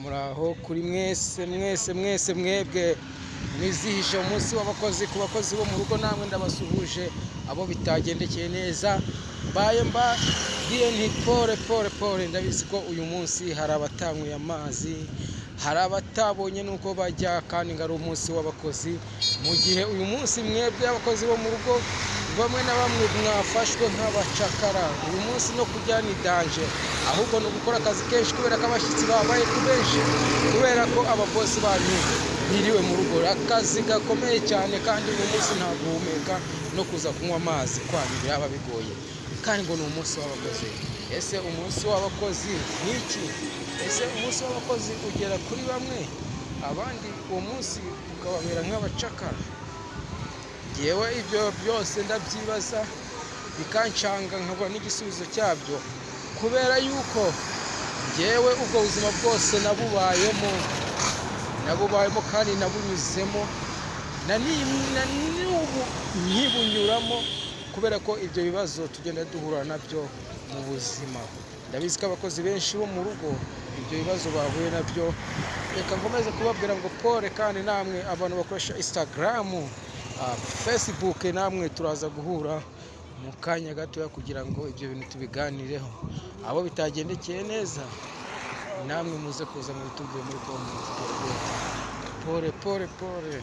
Muraho kuri mwese mwese mwese mwebwe mwizihije umunsi w'abakozi. Ku bakozi bo mu rugo namwe ndabasuhuje, abo bitagendekeye neza mbaye mbabwiye nti pole pole pole. Ndabizi ko uyu munsi hari abatanyweye amazi, hari abatabonye n'uko bajya, kandi ngo ari umunsi w'abakozi, mu gihe uyu munsi mwebwe abakozi bo mu rugo bamwe na bamwe mwafashwe nk'abacakara. Uyu munsi no kurya ni danger, ahubwo ni ugukora akazi kenshi kubera ko abashyitsi babaye ku benshi, kubera ko ababosi banyu biriwe mu rugo. Akazi gakomeye cyane, kandi uyu munsi nta guhumeka no kuza kunywa amazi kwanyu biraba bigoye, kandi ngo ni umunsi w'abakozi. Ese umunsi w'abakozi ni iki? Ese umunsi w'abakozi ugera kuri bamwe, abandi uwo munsi ukababera nk'abacakara? Ngewe ibyo byose ndabyibaza bikancanga, nkabura n'igisubizo cyabyo, kubera yuko ngewe ubwo buzima bwose nabubayemo, nabubayemo kandi nabunyuzemo, na n'ubu nkibunyuramo, kubera ko ibyo bibazo tugenda duhura nabyo mu buzima. Ndabizi ko abakozi benshi bo mu rugo ibyo bibazo bahuye nabyo. Reka nkomeze kubabwira ngo pole, kandi namwe abantu bakoresha Instagram, Facebook, namwe turaza guhura mu kanya gatoya kugira ngo ibyo bintu tubiganireho. Abo bitagendekeye neza namwe muze kuza mubitubwire muri comment. Pole pole pole.